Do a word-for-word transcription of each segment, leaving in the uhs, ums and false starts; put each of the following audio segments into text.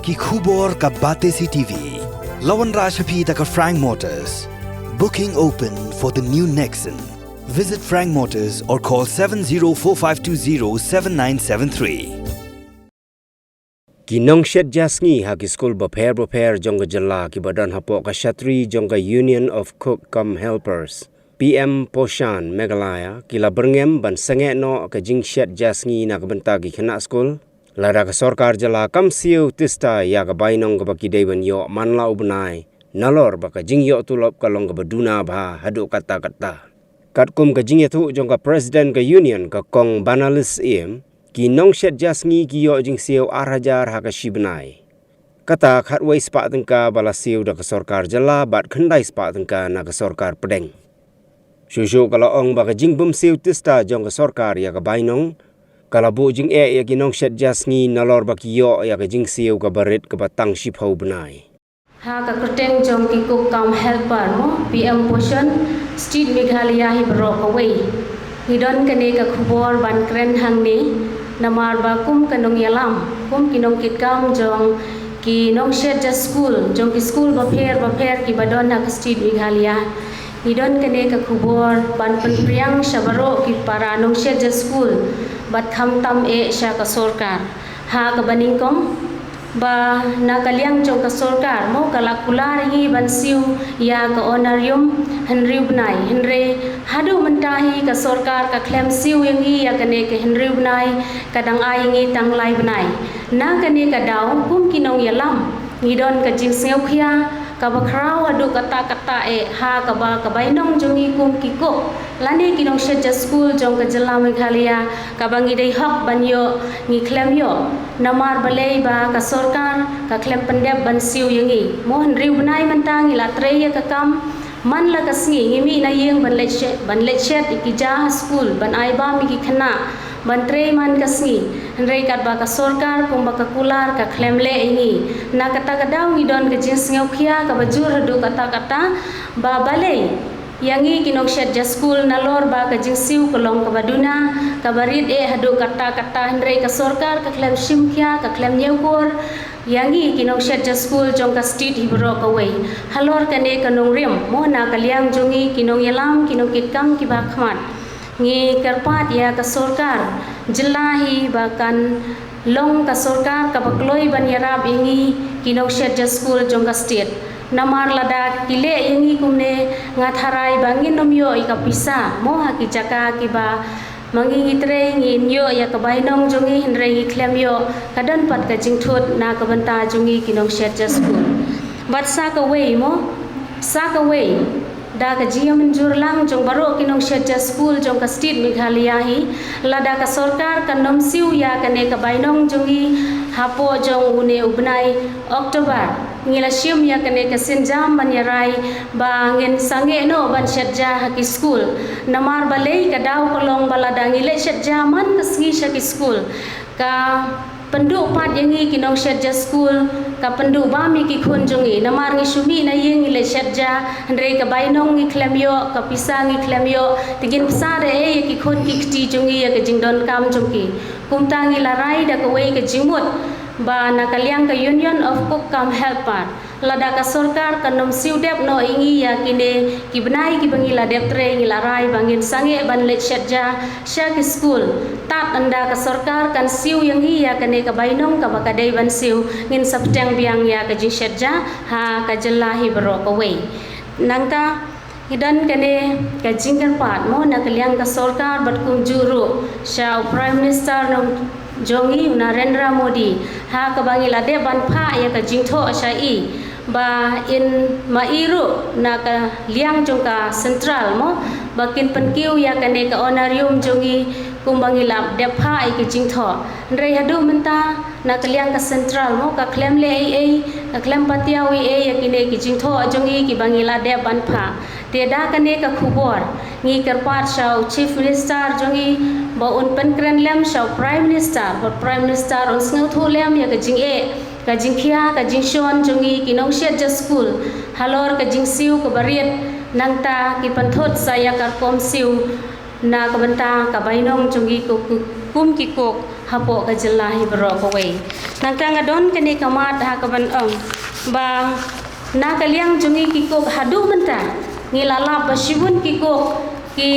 Ki khubor ka Batesi T V. La wanrah sha phi da ka Frank Motors. Booking open for the new Nexon. Visit Frank Motors or call seven zero four five two zero seven nine seven three. Ki nongshet ja sngi ha ki skul bapher bapher jong ka jylla kiba don hapoh ka shatri jong ka Union of Cook cum Helpers, P M Poshan Meghalaya, ki la byrngem ban sangeh noh ka jingshet ja sngi na ka bynta ki khynnah skul, lada ka sorkar jylla kam siew tista ïa ka bainong kaba ki dei ban ïoh man la u bnai, nalor ba ka jingïoh tulop ka long kaba duna bha haduh katta katta. Katkum ka jingïathuh jong ka President ka Union, ka Kong Banalis Im, ki nongshet ja sngi ki ïoh jingsiew ar hajar ha ka shi bnai. Kata khatwei spah tyngka ba la siew da ka sorkar jylla bad khyndai spah tyngka na ka sorkar pdeng. Shuh shuh ka la ong ba ka jingbym siew tista jong ka sorkar ïa ka bainong ka la buh jingeh ïa ki nongshet ja sngi nalor ba ki ïoh ïa ka jingsiew kaba rit kaba tang shiphew bnai. Ha ka kyrteng jong ki cook cum helper mo, P M Poshan, State Meghalaya hi baroh kawei, ngi don kane ka khubor ban kren hangne, namar ba kum ka nongïalam, kum ki nongkitkam jong ki nongshet ja skul jong ki skul bapher bapher kiba don ha ka State Meghalaya, ngi don kane ka khubor ban pynpriang sha baroh ki para nongshet ja skul bad khamtam eh sha ka sorkar. Ha kaba nyngkong, ba na ka liang jong ka sorkar mo ka la kular ïa ngi ban siew ïa ka honorarium hynriew bnai, hynrei haduh mynta hi ka sorkar ka khlem siew ïa ngi ïa kane ka hynriew bnai, ka dang ai ïa ngi tang lai bnai. Na kane ka daw kum ki nongïalam ngi don ka jingsngewkhia kaba khraw haduh katta katta eh ha kaba ka bainong jong ngi kum ki cook lane ki nongshet ja skul jong ka jylla Meghalaya kaba ngi dei hok ban ïoh ngi khlem ïoh. Namar balei ba ka sorkar ka khlem pyndep ban siew ïa ngi. Mo hynriew bnai mynta ngi la trei ïa ka kam man la ka sngi, ngi mih na ïing ban leit shet, ban leit shet ïa ki ja ha skul, ban ai bam ïa ki khynnah, ban trei man ka sngi. Hynrei katba ka sorkar kumba ka kular ka khlem leh ïa ngi. Na kata ka daw ngi don ka jingsngewkhia kaba jur haduh katta katta ba balei ïa ngi ki nongshet ja skul nalor ba ka jingsiew ka long kaba duna, kaba rit eh haduh katta katta, hynrei ka sorkar ka khlem shim khia, ka khlem ñiewkor ïa ngi ki nongshet ja skul jong ka state hi baroh kawei. Halor kane ka nongrim mo na ka liang jong ngi ki nongïalam, ki nongkitkam kiba khmat, ngi kyrpad ïa ka sorkar jylla hi ba kan long ka sorkar kaba kloi ban ïarap ïa ngi ki nongshet ja skul jong ka state. Namar lada ki leh ïa ngi kumne nga tharai ba ngin ym ïoh ïa ka pisa mo ha ki jaka kiba ma ngi ngi trei, ngin ïoh ïa ka bainong jong ngi hynrei ngi khlem ïoh, ka don pat ka jingthut na ka bynta jong ngi ki nongshet ja skul. Bad sa kawei mo, sa kawei da ka jingïamynjur lang jong baroh ki nongshet ja skul jong ka state Meghalaya hi, lada ka sorkar kan ym siew ïa kane ka bainong jong ngi hapoh jong une u bnai October, ngi la shim ïa kane ka sienjam ban ïarai ba ngin sangeh noh ban shet ja ha ki skul. Namar balei ka daw ka long ba lada ngi leit shet ja man ka sngi sha ki skul, ka pynduh pat ïa ngi ki nongshet ja skul, ka pynduh bam ïa ki khun jong ngi. Namar ngi shu mih na ïing ngi leit shet ja, hynrei ka bainong ngi khlem ïoh, ka pisa ngi khlem ïoh, te ngin pynsa da ei ïa ki khun ki kti jong ngi ïa ka jingdonkam jong ki. Kumta ngi la rai da kawei ka jingmut ba na ka liang ka Union of Cook cum Helper, lada ka sorkar kan ym siew dep noh ïa ngi ïa kine ki bnai kiba ngi la dep trei, ngi la rai ba ngin sangeh ban leit shet ja sha ki skul. Tad ynda ka sorkar kan siew ïa ngi ïa kane ka bainong kaba ka dei ban siew, ngin sa bteng biang ïa ka jingshet ja ha ka jylla hi baroh kawei. Nangta ngi don kane ka jingkyrpad mo na ka liang ka sorkar bad kumjuh ruh sha u Prime Minister nong jong ngi u Narendra Modi, ha kaba ngi la dep ban phah ïa ka jingthoh sha i ba in ma i ruh na ka liang jong ka central mo ba kin pynkiew ïa kane ka honorarium jong ngi kumba ngi la dep phah ïa ka jingthoh. Hynrei haduh mynta na ka liang ka central mo ka khlem leh ei ei, ka khlem patiaw ei ei ïa kine ki jingthoh jong ngi kiba ngi la dep ban phah. Te da kane ka khubor ngi kyrpad sha u Chief Minister jong ngi ba un pynkren lem sha u Prime Minister, ba u Prime Minister un sngewthuh lem ïa ka jingeh, ka jingkhia, ka jingshon jong ngi ki nongshet ja skul halor ka jingsiew kaba rit, nangta ki pynthut sa ïa ka rukom siew na ka bynta ka bainong jong ngi ku, ku, kum ki cook hapoh ka jylla hi baroh kawei. Nangta nga don kane ka mat ha kaban ong ba na ka liang jong ngi ki cook haduh mynta ngi la lap ba shibun ki cook ki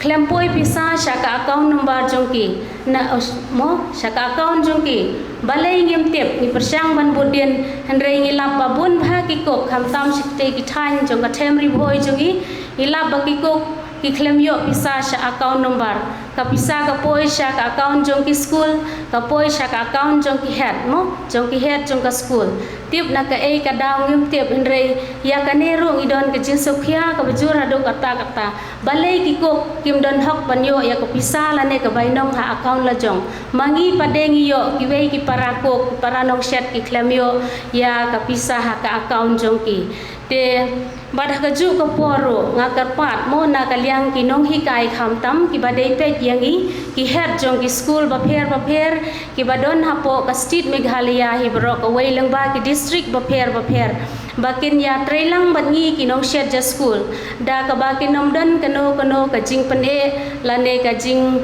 khlem poi pisa sha ka account number jong ki. Na, mo, sha ka account jong ki. Balei ngim tip, ngi pyrshang ban bud dien, hynrei ngi lap ba bun bha ki cook, khamtam sha kitei ki thaiñ jong ka them Ri Bhoi jong ngi, ngi lap ba ki cook ki khlem ïoh pisa sha account number. Ka pisa ka poi sha ka account jong ki school, ka poi sha ka account jong ki head, mo, jong ki head jong ka school. Tip na kaei ka daw ngim tip, hynrei ïa kane ruh ngi don ka jingsngewkhia kaba jur haduh katta katta. Balei ki cook kim don hok ban ïoh ïa ka pisa lane ka bainong ha account la jong? Ma ngi pat de ngi ïoh, kiwei ki para cook, ki para nongshet ki khlem ïoh ïa ka pisa ha ka account jong ki. Te bad ha kajuh ka por ruh nga kyrpad, mo, na ka liang ki nonghikai khamtam kiba dei peit ïa ngi, ki head jong ki school bapher bapher kiba don hapoh ka state Meghalaya hi baroh kawei lyngba ki district bapher bapher, ba kin ïatreilang bad ngi ki nongshet ja school da kaba kin ym don kano kano ka jingpyneh lane ka jing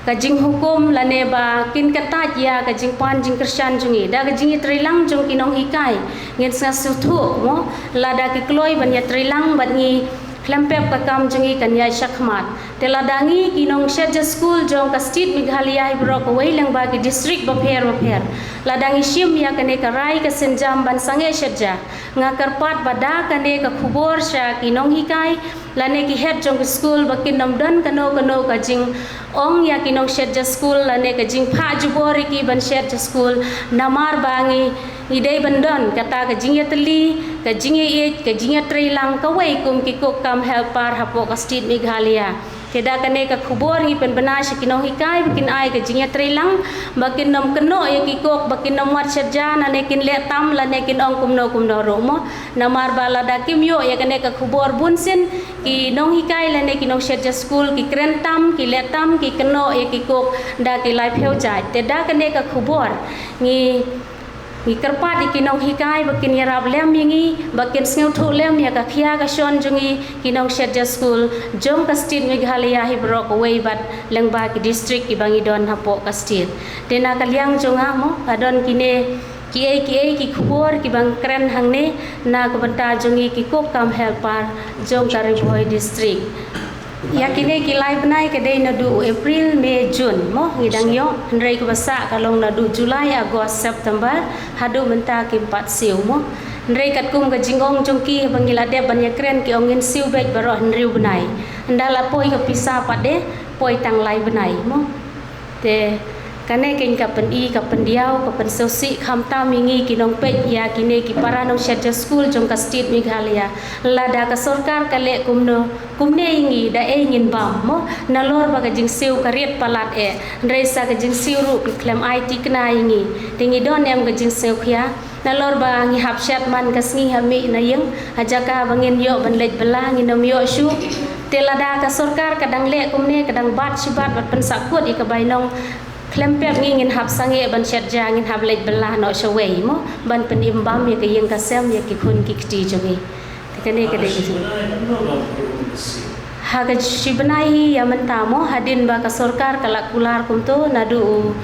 ka jinghukum lane ba kin kyntait ïa ka jingpan jingkyrshan jong ngi. Da ka jingïatreilang jong ki nonghikai ngin sa sngewthuh, mo, lada ki kloi ban ïatreilang bad ngi, khlem pep ka kam jong ngi kan ïaid shakhmat. Te lada ngi ki nongshet ja school jong ka state Meghalaya hi baroh kawei lyngba ki district bapher bapher, lada ngi shim ïa kane ka rai ka sienjam ban sangeh shet ja, nga kyrpad ba da kane ka khubor sha ki nonghikai lane ki head jong ki school ba kin ym don kano kano ka jingong ïa ki nongshet ja school lane ka jingphah jubor ïa ki ban shet ja school. Namar ba ngi, ngi dei ban don kata ka jingïatylli, ka jingïaieit, ka jingïatreilang kawei kum ki cook cum helper hapoh ka state Meghalaya. Te da kane ka khubor ngi pynbna sha ki nonghikai ba kin ai ka jingïatreilang, ba kin ym kynnoh ïa ki cook, ba kin ym wad shet ja lane kin leh tam lane kin ong kumno kumno ruh, mo. Namar ba lada kim ïoh ïa kane ka khubor bunsien, ki nonghikai lane ki nongshet ja school ki kren tam, ki leh tam, ki kynnoh ïa ki cook da ki laiphew jait. Te da kane ka khubor ngi, ngi kyrpad ïa ki nonghikai ba kin ïarap lem ïa ngi, ba kin sngewthuh lem ïa ka khia ka shon jong ngi ki nongshet ja school jong ka state Meghalaya hi baroh kawei bad lyngba ki district kiba ngi don hapoh ka state. Te na ka liang jong nga, mo, ka don kine kiei kiei ki khubor kiba nga kren hangne na ka bynta jong ngi ki cook cum helper jong ka Ri Bhoi District. Ïa kine ki lai bnai ka dei naduh u April, May, June, mo, ngi dang ïoh, hynrei kaba sah ka long naduh July, August, September, haduh mynta kim pat siew, mo. Hynrei katkum ka jingong jong ki ba ngi la dep ban ïakren ki ong ngin siew beit baroh hynriew bnai. Ynda la poi ka pisa pat de, poi tang lai bnai, mo. Te kane keiñ ka pyni, ka pyndiaw, ka pynsngewsih khamtam ïa ngi ki nongpeit ïa kine ki para nongshet ja school jong ka state Meghalaya. Lada ka sorkar ka leh kumno, kumne ïa ngi da ei ngin bam, mo, nalor ba ka jingsiew ka rit palat eh. Hynrei sa ka jingsiew ruh ki khlem ai tikna ïa ngi. Te ngi don em ka jingsngewkhia. Nalor ba ngi hap shet man ka sngi ha mih na ïing, ha jaka ba ngin ïoh ban leit bylla ngin ym ïoh shuh. Te lada ka sorkar ka dang leh kumne, ka dang bat shi bat bad pynsahkut ïa ka bainong, khlem pep ngi ngin hap sangeh ban shet ja, ngin hap leit bylla noh shawei, mo, ban pynim bam ïa ka ïing ka sem, ïa ki khun ki kti jong ngi. Te kane ka dei ka jing. Ha ka shi bnai hi ïa mynta, mo, hadien ba ka sorkar ka la kular kumto naduh u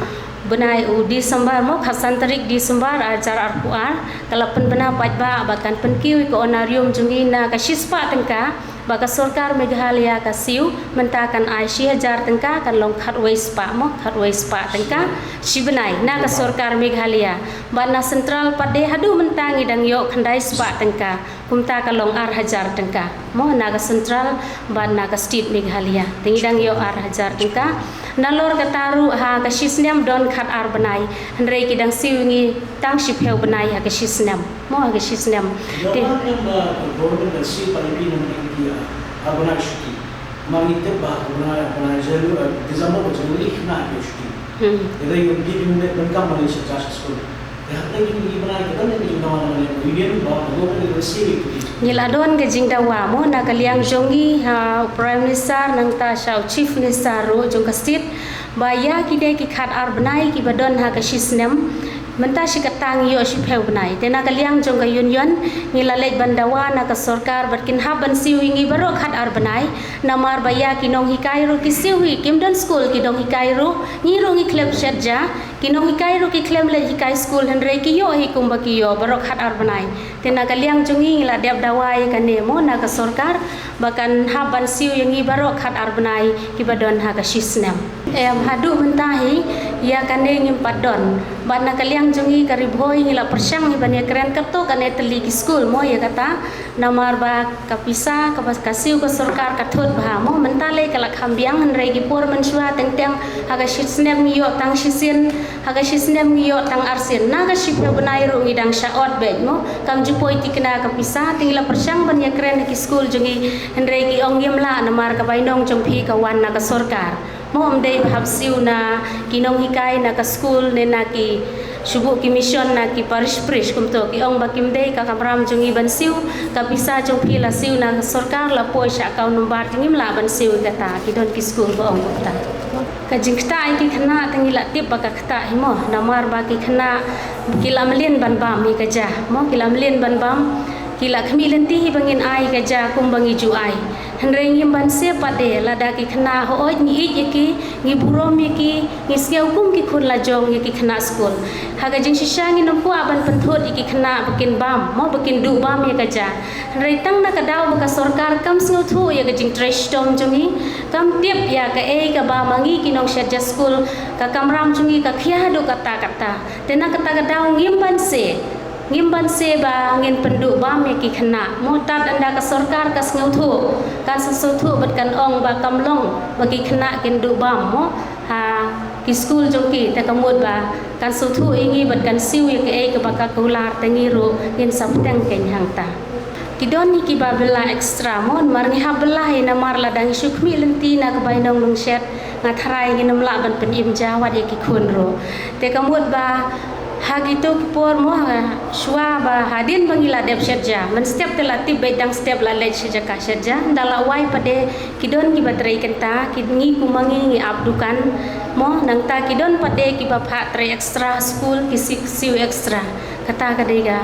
bnai u December, mo, khatsan tarik December ar hajar arphew ar, ka la pynbna paidbah ba kan pynkiew ïa ka honorarium jong ngi na ka shispah tyngka, ba ka sorkar Meghalaya ka siew, mynta kan ai shi hajar tyngka, kan long khatwei spah, mo, khatwei spah tyngka shi bnai na ka sorkar Meghalaya. Bad na central pat de haduh mynta ngi dang ïoh khyndai spah tyngka. Kumta ka long ar hajar tyngka, mo, na ka central bad na ka state Meghalaya. Te ngi dang ïoh ar hajar tyngka. Nalor kata ruh ha ka shi snem don khat ar bnai. Hynrei ki dang siew ïa ngi tang shiphew bnai ha ka shi snem. Mo, ha ka shi snem. Te Hmm. Ngi la don ka jingdawa, mo, na ka liang jong ngi ha u Prime Minister nangta sha u Chief Minister ruh jong ka state, ba ïa kine ki khat ar bnai kiba don ha ka shi snem, Mynta shi katta ngi ïoh shiphew bnai. Te na ka liang jong ka union ngi la leit ban dawa na ka sorkar bad kin hap ban siew ïa ngi baroh khat ar bnai. Namar ba ïa ki nonghikai ruh ki siew hi, kim don skul ki nonghikai ruh, ngi ruh ngi khlem shet ja. Ki nonghikai ruh ki khlem leit hikai skul, hynrei ki ïoh hi kumba ki ïoh baroh khat ar bnai. Te na ka liang jong ngi ngi la dep dawa ïa kane mo na ka sorkar ba kan hap ban siew ïa ngi baroh khat ar bnai kiba don ha ka shi snem. Em, haduh mynta hi ïa kane ngim pat don. Bad na ka liang jong ngi ka Ri Bhoi ngi la pyrshang hi ban ïakren katto katne tylli ki skul mo ïa kata. Namar ba ka pisa kaba ka siew ka sorkar ka thut bha mo, mynta lei ka la kham biang, hynrei ki por mynshuwa teng teng ha ka shi snem ngi ïoh tang shisien, ha ka shi snem ngi ïoh tang arsien. Na ka shiphew bnai ruh ngi dang shah ot beit mo, kam ju poi thikna ka pisa. Te ngi la pyrshang ban ïakren ha ki skul jong ngi, hynrei ki ong ngim lah namar ka bainong jong phi ka wan na ka sorkar. Mo, ym dei ba hap siew na ki nonghikai na ka skul ne na ki shu buh ki mission na ki parish priest kumto. Ki ong ba kim dei ka kamram jong ngi ban siew, ka pisa jong phi la siew na ka sorkar, la poi sha account number, te ngim lah ban siew ïa kata. Ki don ki skul ba ong kumta. Ka jingktah ïa ki khynnah te ngi la tip ba ka ktah hi mo, namar ba ki khynnah ki la mlien ban bam ïa ka ja mo, ki la mlien ban bam, ki la khmih lynti hi ba ngin ai ïa ka ja kumba ngi ju ai. Hynrei ngim banse pat de, lada ki khynnah, hooid ngi ïeit ïa ki, ngi burom ïa ki, ngi sngew kum ki khun la jong ïa ki khynnah skul. Ha ka jingshisha ngin ym kwah ban pynthut ïa ki khynnah ba kin bam mo, ba kin duh bam ïa ka ja. Hynrei tang na ka daw ba ka sorkar kam sngewthuh ïa ka jingtrei shitom jong ngi, kam tip ïa kaei kaba ma ngi ki nongshet ja skul, ka kamram jong ngi ka khia haduh katta katta. Te na kata ka daw ngim banse, ngim banse ba ngin pynduh bam ïa ki khynnah. Mo, tad ynda ka sorkar ka sngewthuh, kan sa sngewthuh bad kan ong ba kam long ba ki khynnah kin duh bam mo ha ki skul jong ki. Te ka mut ba kan sngewthuh ïa ngi bad kan siew ïa kaei kaba ka kular, te ngi ruh ngin sa bteng keiñ hangta. Ki don hi kiba bylla extra mo, namar ngi hap bylla hi namar lada ngi shu khmih lynti na ka bainong nongshet, nga tharai ngin ym lah ban pynim ja wat ïa ki khun ruh. Te ka mut ba ha kito ki por mo, ha, shuwa ba hadien ba ngi la dep shet ja, mynstep te la tip beit dang step la leit sha jaka shet ja. Ynda la wai pat de ki don kiba trei kynta, ki, ngi kum ma ngi ngi ap dukan mo, nangta ki don pat de kiba phah trei extra skul, ki siew, siew extra. Kata ka dei ka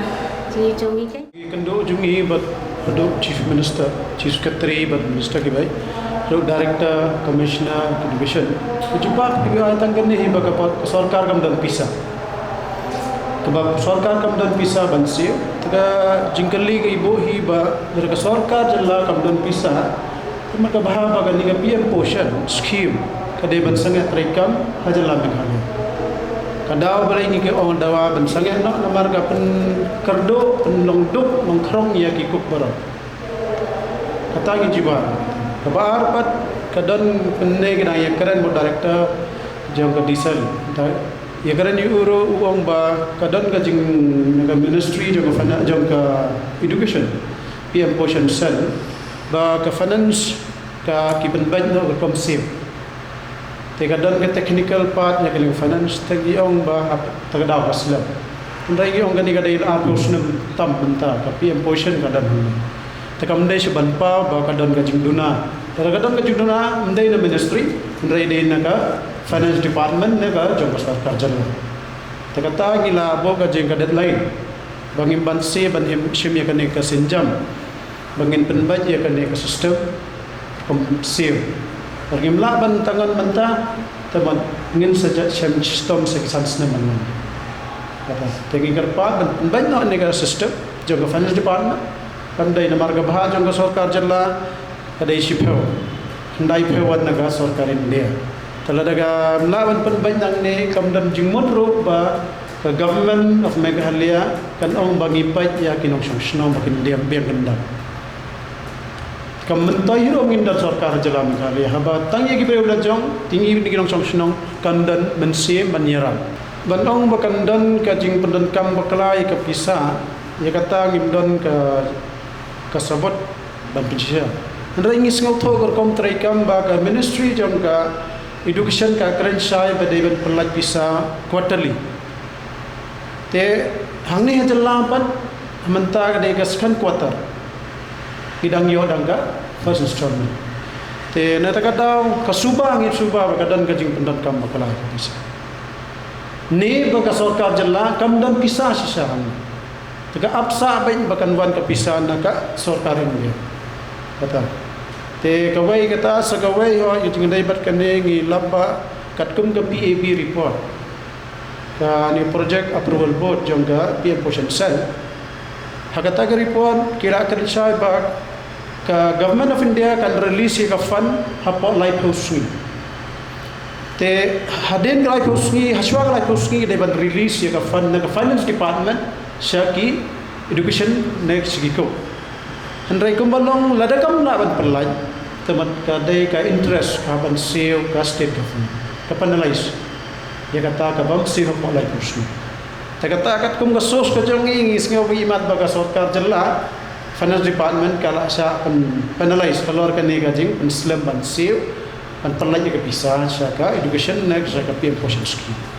jingïohi jong ngi keiñ. Kynduh jong ngi bad haduh Chief Minister, Chief Secretary bad Minister kiba ïeit, haduh Director, Commissioner Education. Ka jubab kiba ïa tang kane hi ba ka por-, ka sorkar kam don pisa. Kaba ka sorkar kam don pisa ban siew. Te ka jingkylli ka i buh hi ba lada ka sorkar jylla kam don pisa, te namar ka bha ba kane ka P M Poshan scheme ka dei ban sangeh treikam ha jylla Meghalaya. Ka daw ba ngi ki ong dawa ban sangeh noh namar ka pynkyrduh, pynlong duk, long khrong ïa ki cook baroh. Kata ngi jubab. Kaba ar pat ka don pynne ka dang ïakren bad director jong ka diesel. Ïakren ïa u ruh u ong ba ka don ka jing, ka ministry jong ka fina-, jong ka education, P M Poshan Cell, ba ka finance ka ki pynbeit noh ka rukom siew. Te ka don ka technical part na ka liang finance, te ngi ong ba hap ta ka daw ka slem. Hynrei ngi ong kane ka dei la arphew snem tam mynta ka P M Poshan ka don hangne. Te kam dei shu ban paw ba ka don ka jingduna. Te ka don ka jingduna ym dei na ministry, hynrei dei na ka finance department ne ka jong ka sorkar jylla. Te kata ngi la buh ka jing ka deadline ba ngim banse ban him shim ïa kane ka sienjam, ba ngin pynbeit ïa kane ka system kum siew. Ba ngim lah ban tang ngan mynta, te ban ngin sa ja shem system sa ki san snem ban wan. Kata te ngi kyrpad ban pynbeit noh ïa kane ka system jong ka finance department. Kam dei namar ka bha jong ka sorkar jylla, ka dei shiphew, khyndai phew wat na ka sorkar India. Te lada kam lah ban pynbeit nangne, kam don jingmut ruh ba ka Government of Meghalaya kan ong ba ngi peit ïa ki nongshong shnong ba kin diang biang kyndam. Kam myntoi hi ruh ngin don sorkar jylla Meghalaya, haba tang ïa ki briew la jong, te ngi ki nongshong shnong kan don mynsiem ban ïarap. Ban ong ba kan don ka jingpyndonkam bakla ïa ka pisa, ïa kata ngim don ka, ka sabut ban pynshisha. Hynrei ngi sngewthuh ka rukom treikam ba ka ministry jong ka education ka kren shai ba dei ban pynlait pisa quarterly. Te hangne ha jylla pat mynta ka dei ka second quarter. Ngi dang ïoh dang ka first installment. Te na kata ka daw ka suba ngi suba ba ka don ka jingpyndonkam bakla ïa ka pisa. Ne ba ka sorkar jylla kam don pisa shisha hangne. Te ka ap sah beit ba kan wan ka pisa na ka sorkar India. Kata. Te kawei kata sa kawei ho ïa jingdei bad kane ngi lap ba katkum ka P A B report. Kane Project Approval Board jong ka P M Poshan Cell. Ha kata ka report ki la kren shai ba ka Government of India kan release ïa ka fund hapoh laiphew sngi. Te hadien ka laiphew sngi, hashwa ka laiphew sngi dei ban release ïa ka fund na ka Finance Department sha ki Education ne sha ki ko. Hynrei kumba long lada kam lah ban pynlait, te mat ka dei ka interest ka ban siew ka state government. Ka penalize. Ïa kata ka bym siew hapoh laiphew sngi. Te kata katkum ka source ka jong ngi, ngi sngew ba imat ba ka sorkar jylla, Finance Department ka la shah pyn penalize halor kane ka jingpynslem ban siew, ban pynlait ïa ka pisa sha ka education ne sha ka P M Poshan Scheme.